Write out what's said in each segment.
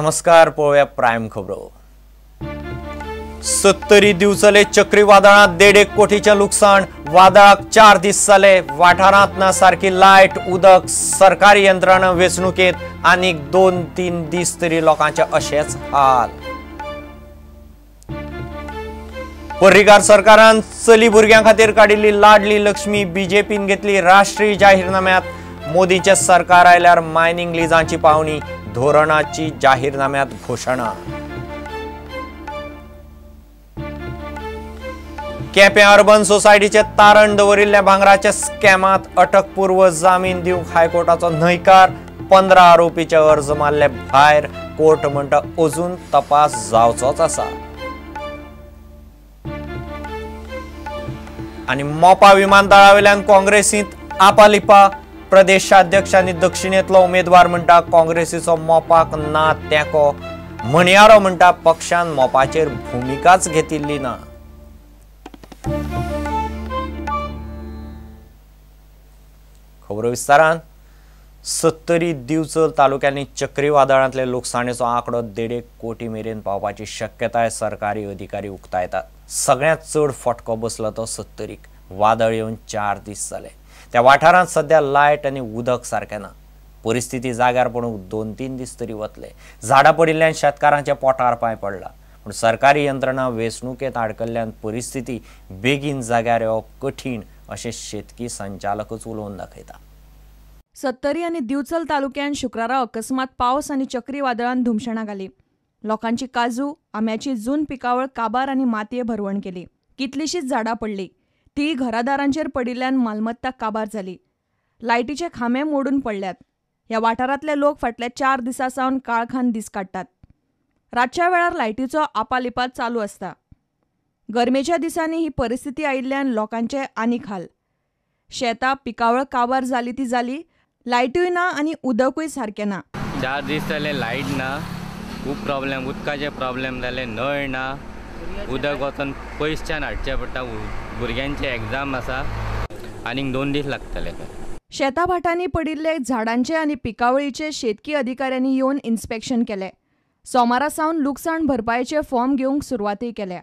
नमस्कार, पळोवया प्रायम खबरो। सत्तरी दिवचले चक्रीवादळांत 1.5 कोटीचें लुकसाण। वादळाक 4 दीस जाले। वाठारांत ना सारकी लायट, उदक, सरकारी यंत्रणा वेंचणुकेंत आनीक 2-3 दीस तरी लोकांचे अशेच हाल। पर्रीकार सरकारान चली भुरग्यां खातीर काडिल्ली लाडली लक्ष्मी बीजेपीन घेतली राष्ट्रीय जाहीरनाम्यात। मोदीचें सरकार आयल्यार मायनिंग लिजांची पावणी, धोरणाची जाहीरनाम्यात घोशणा। केपें अर्बन सोसायटीचे तारण दवरिल्ल्या भांगराच्या स्कॅमात अटकपूर्व जामीन दिवंक हायकोर्टाचो न्हयकार। 15 आरोपीचे अर्ज मारले भायर। कोर्ट म्हणटा अजून तपास जावचोच आसा। आनी मोपा विमानतळावेल्यान काँग्रेसींत आपालिपा। प्रदेशाध्यक्ष आनी दक्षिणेंतलो उमेदवार म्हणटा काँग्रेसीचो मोपाक ना तेंको। म्हणयारो म्हणटा पक्षान मोपाचेर भुमिकाच घेतिल्ली ना। खबरो विस्तारान। सत्तरी दिवचल तालुक्यांनी चक्रीवादळांतले लुकसाणेचो आंकडो 1.5 कोटी मेरेन पावपाची शक्यताय सरकारी अधिकारी उक्तायतात। सगळ्यांत चड फटको बसलो तो सत्तरीक। वादळ येवन 4 दीस जाले। त्या वाठारांत सध्या लायट आनी उदक सारकें ना। परिस्थिती जाग्यार पडूंक 2-3 दीस तरी वतले। झाडां पडिल्ल्यान शेतकारांच्या पोटार पांय पडला। पूण सरकारी यंत्रणा वेंचणुकेंत आडकल्ल्यान परिस्थिती बेगीन जाग्यार येवप कठीण अशें शेतकी संचालकच उलोवन दाखयता। सत्तरी आनी दिवचल तालुक्यान शुक्रारा अकस्मात पावस आनी चक्रीवादळान धुमशणां घाली। लोकांची काजू, आंब्याची जून पिकावळ काबार आनी मातये भरवण केली। कितलीशीच झाडां पडली, ती घरादारांचेर पडिल्ल्यान मालमत्ता काबार जाली। लायटीचे खांबे मोडून पडल्यात। ह्या वाठारांतले लोक फाटल्या 4 दिसां सावन काळखान दीस काडटात। रातच्या वेळार लायटीचो आपालिपात चालू आसता। गरमेच्या दिसांनी ही परिस्थिती आयिल्ल्यान लोकांचे आनीक हाल। शेतां पिकावळ काबार जाली ती जाली, लायटूय ना आनी उदकूय सारकें ना। 4 दीस जाले लायट ना, खूब प्रॉब्लेम, उदकाचे प्रॉब्लेम जाले, नळ ना, उदक वचून पयसच्यान हाडचें पडटा। भुरग्यांचे एग्जाम आसा, आनीक 2 दीस लागतले। शेतां भाटांनी पडिल्ले झाडांचे आनी पिकावळीचे शेतकी अधिकाऱ्यांनी येवन इन्स्पेक्शन केलें। सोमारा सावन लुकसाण भरपायेचे फॉर्म घेवंक सुरवातय केल्या।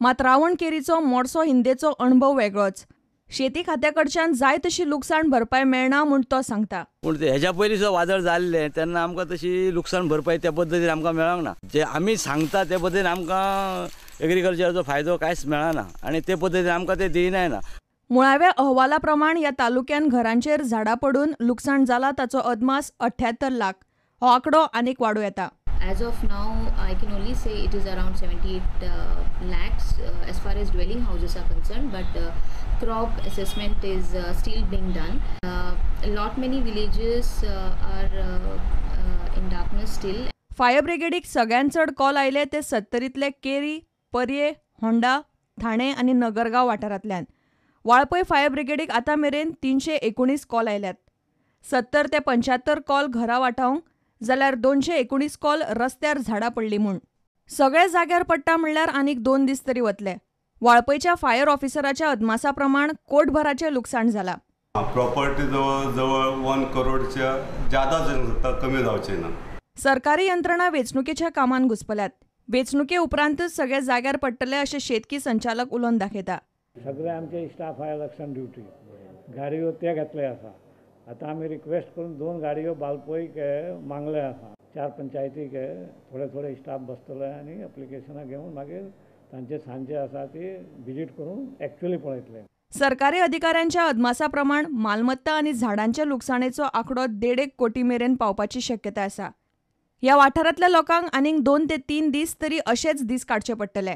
मात रावण केरीचो मोडसो हिंदेचो अणभव वेगळोच। शेती खात्या कडच्यान जाय तशी लुकसाण भरपाय मेळना म्हूण तो सांगता। पूण हेज्या पयलीं जो वादळ जाल्लें तेन्ना आमकां तशी लुकसाण भरपाय त्या पद्दतीन आमकां मेळोंक ना। जे आमी सांगता ते पद्दतीन आमकां एग्रीकल्चराचो फायदो कांयच मेळना आनी ते पद्दतीन आमकां ते दिनाय ना। मुळाव्या अहवाला प्रमाण ह्या तालुक्यान घरांचेर झाडां पडून लुकसाण जाला ताचो अदमास 78 लाख। हो आंकडो आनीक वाडूं येता। As of now, I can only say it is around 78 lakhs as far as dwelling houses are concerned, but crop assessment is still being done. A lot many villages are in darkness still. Fire ब्रिगेडीक सगळ्यांत चड call आयले ते सत्तरींतले केरी, पर्ये, Honda, Thane आनी नगरगांव वाठारांतल्यान। Valpoi fire ब्रिगेडीक आतां मेरेन 319 call आयल्यात। 70 ते 75 कॉल घरा वाटावंक जाल्यार 219 कॉल रस्त्यार झाडां पडली म्हूण। सगळे जाग्यार पडटा म्हणल्यार आनीक 2 दीस तरी वतले। वाळपयच्या फायर ऑफिसराच्या अदमासा प्रमाण कोटभराचें लुकसाण जाला। प्रॉपर्टी जवळ जवळ 1 करोडच्या जादा जावंक शकता, कमी जावचें ना। सरकारी यंत्रणा वेंचणुकेच्या कामांत घुसपल्यात। वेंचणुके उपरांतच सगळे जाग्यार पडटले अशें शेतकी संचालक उलोवन दाखयता। सगळे आमचे स्टाफ आहा इलेक्शन ड्युटी, गाडयो ते घेतले आसा। आतां आमी रिक्वेस्ट करून 2 गाडयो बालपयक मागले आसा। 4 पंचायतीक थोडे थोडे स्टाफ बसतले आनी एप्लिकेशनां घेवन मागीर तांचे सांजे आसा ती विजीट करून एक्चुअली पळयतले। सरकारी अधिकाऱ्यांच्या अदमासा प्रमाण मालमत्ता आनी झाडांच्या लुकसाणेचो आंकडो 1.5 कोटी मेरेन पावपाची शक्यताय आसा। ह्या वाठारांतल्या लोकांक आनीक 2 ते 3 दीस तरी अशेच दीस काडचे पडटले।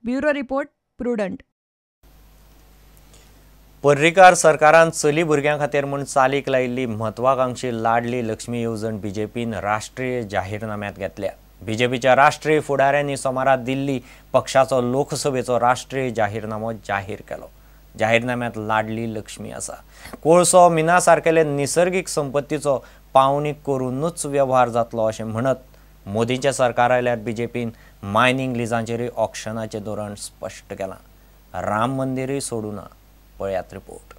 Bureau report, Prudent. Parrikar सरकारान चली भुरग्यां खातीर म्हूण चालीक लायिल्ली म्हत्वाकांक्षी लाडली लक्ष्मी येवजण बीजेपीन राष्ट्रीय जाहीरनाम्यात घेतल्या। बीजेपीच्या राष्ट्रीय फुडाऱ्यांनी सोमारा दिल्ली पक्षाचो लोकसभेचो राष्ट्रीय जाहीरनामो जाहीर केलो। जाहीरनाम्यात लाडली लक्ष्मी आसा। कोळसो, मिना सारकेले निसर्गीक संपत्तीचो पावणी करूनच व्यवहार जातलो अशें म्हणत मोदीच्या सरकार आयल्यार बीजेपीन मायनिंग लिजांचेरूय ऑक्शनाचें धोरण स्पश्ट केलां। राम मंदिरूय सोडूना। पळयात रिपोर्ट।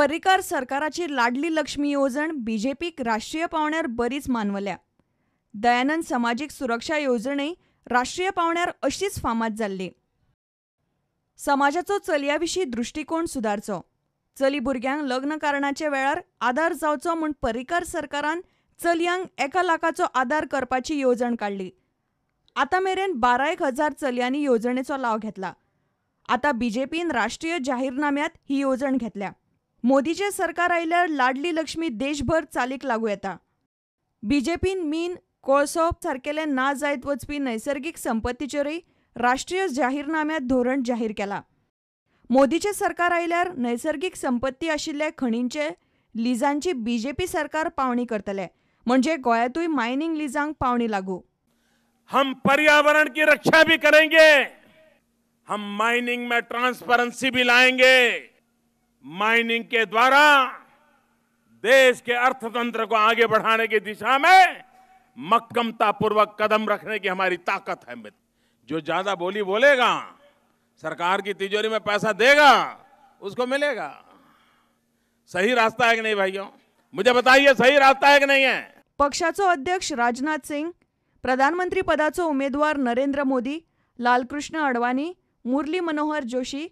पर्रीकार सरकाराची लाडली लक्ष्मी येवजण बीजेपीक राष्ट्रीय पावंड्यार बरीच मानवल्या. दयानंद समाजीक सुरक्षा येवजणय राष्ट्रीय पावंड्यार अशीच फामाद जाल्ली. समाजाचो चलयां विशीं दृश्टिकोण सुदारचो, चली भुरग्यांक लग्न कारणाच्या वेळार आदार जावचो म्हूण पर्रीकार सरकारान चलयांक 1 लाखाचो आदार करपाची येवजण काडली. आतां मेरेन 12,000 चलयांनी येवजणेचो लाव घेतला. आतां बीजेपीन राष्ट्रीय जाहीरनाम्यांत ही येवजण घेतल्या. मोदीचें सरकार आयल्यार लाडली लक्ष्मी देशभर चालीक लागू येता. बीजेपीन मीन, कोळसो सारकेले ना जायत वचपी नैसर्गीक संपत्तीचेरूय राष्ट्रीय जाहीरनाम्यांत धोरण जाहीर केला. मोदीचें सरकार आयल्यार नैसर्गीक संपत्ती आशिल्ल्या खणींचे लिजांची बीजेपी सरकार पावणी करतले, म्हणजे गोंयांतूय मायनिंग लिजांक पावणी लागू. हम पर्यावरण की रक्षा भी करेंगे, हम माइनिंग में ट्रांसपेरेंसी भी लाएंगे. माइनिंग के द्वारा देश के अर्थतंत्र को आगे बढ़ाने की दिशा में मक्कमता पूर्वक कदम रखने की हमारी ताकत है. मित्र, जो ज्यादा बोली बोलेगा, सरकार की तिजोरी में पैसा देगा, उसको मिलेगा. सही रास्ता है कि नहीं भाइयों? मुझे बताइए, सही रास्ता है कि नहीं है? पक्षाचो अध्यक्ष राजनाथ सिंग, प्रधानमंत्री पदाचो उमेदवार नरेंद्र मोदी, लालकृष्ण अडवाणी, मुरली मनोहर जोशी,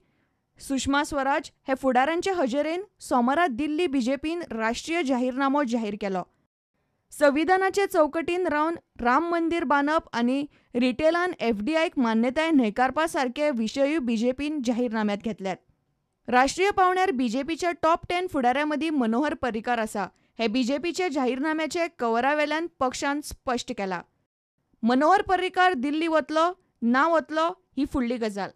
सुषमा स्वराज हे फुडाऱ्यांचे हजेरेन सोमारा दिल्ली बीजेपीन राष्ट्रीय जाहीरनामो जाहीर केलो. संविधानाचे चौकटीन रावन राम मंदिर बांदप आनी रिटेलान एफडीआयक मान्यताय न्हयकारपा सारके विशयूय बीजेपीन जाहीरनाम्यांत घेतल्यात. राष्ट्रीय पावंड्यार बीजेपीच्या टॉप 10 फुडाऱ्यां मदीं मनोहर पर्रीकार आसा हे बीजेपीचे जाहीरनाम्याचे कवरावेल्यान पक्षान स्पश्ट केला. मनोहर पर्रीकार दिल्ली वतलो ना वतलो ही फुडली गजाल.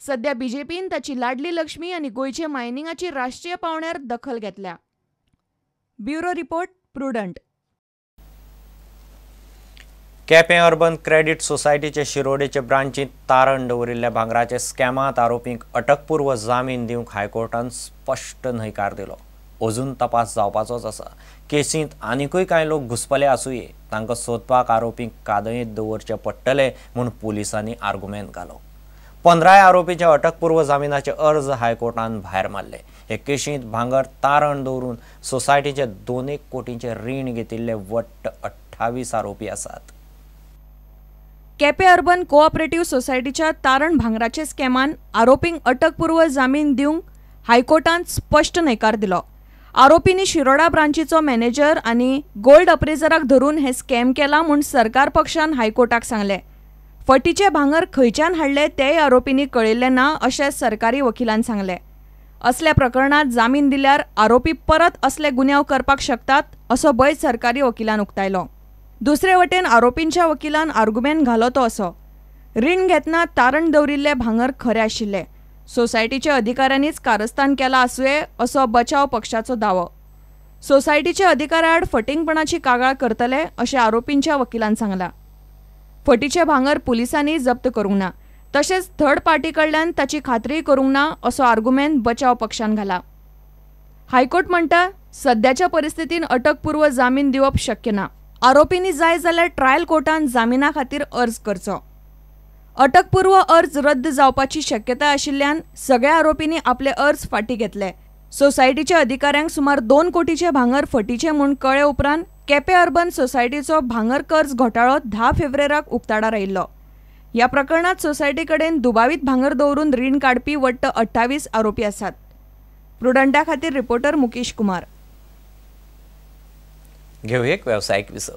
सध्या बीजेपीन ताची लाडली लक्ष्मी आनी गोंयचे मायनिंगाची राष्ट्रीय पावंड्यार दखल घेतल्या. Bureau report, Prudent. Quepem urban credit सोसायटीचे शिरोडेचे ब्रांचींत तारण दवरिल्ल्या भांगराचे स्कॅमांत आरोपींक अटकपूर्व जामीन दिवंक हायकोर्टान स्पश्ट न्हयकार दिलो. अजून तपास जावपाचोच आसा. केसींत आनिकूय कांय लोक घुसपले आसुये, तांकां सोदपाक आरोपींक कादयेंत दवरचे पडटले म्हूण पुलिसांनी आर्गुमेंत घालो. 15 आरोपींचे अटकपूर्व जामिनाचे अर्ज हायकोर्टान भायर मारले. हे केशींत भांगर तारण दवरून सोसायटीचे 2 कोटींचे रीण घेतिल्ले वट्ट 28 आरोपी आसात. केपें अर्बन कोऑपरेटिव्ह सोसायटीच्या तारण भांगराचे स्कॅमान आरोपींक अटकपूर्व जामीन दिवंक हायकोर्टान स्पश्ट न्हयकार दिलो. आरोपींनी शिरोडा ब्रांचीचो मॅनेजर आनी गोल्ड अप्रेजराक धरून हे स्कॅम केला म्हूण सरकार पक्षान हायकोर्टाक सांगलें. फटीचे भांगर खंयच्यान हाडले तेय आरोपींनी कळयल्लें ना अशें सरकारी वकिलान सांगलें. असल्या प्रकरणांत जामीन दिल्यार आरोपी परत असले गुन्यांव करपाक शकतात असो भंय सरकारी वकिलान उक्तायलो. दुसरे वटेन आरोपींच्या वकिलान आर्गुमेंट घालो तो असो, रीण घेतना तारण दवरिल्ले भांगर खरे आशिल्ले, सोसायटीच्या अधिकाऱ्यांनीच कारस्थान केला आसुये असो बचाव पक्षाचो दावो. सोसायटीच्या अधिकाऱ्याआड फटींगपणाची कागाळ करतले अशें आरोपींच्या वकिलान सांगलां. फटीचें भांगर पुलिसांनी जप्त करूंक ना, तशेंच थर्ड पार्टी कडल्यान ताची खात्री करूंक ना असो आर्गुमेंट बचाव पक्षान घाला. हायकोर्ट म्हणटा सद्याच्या परिस्थितीन अटकपूर्व जामीन दिवप शक्य ना. आरोपींनी जाय जाल्यार ट्रायल कोर्टान जामिना खातीर अर्ज करचो. अटकपूर्व अर्ज रद्द जावपाची शक्यताय आशिल्ल्यान सगळ्या आरोपींनी आपले अर्ज फाटीं घेतले. सोसायटीच्या अधिकाऱ्यांक सुमार 2 कोटीचे भांगर फटीचे म्हूण कळ्ळे उपरांत केपें अर्बन सोसायटीचो भांगर कर्ज घोटाळो 10 फेब्रुवाराक उक्ताडार आयिल्लो. ह्या प्रकरणांत सोसायटी कडेन दुबावीत भांगर दवरून रीण काडपी वट्ट 28 आरोपी आसात. प्रुडंटा खातीर रिपोर्टर मुकेश कुमार. घेवया एक वेवसायीक विसव.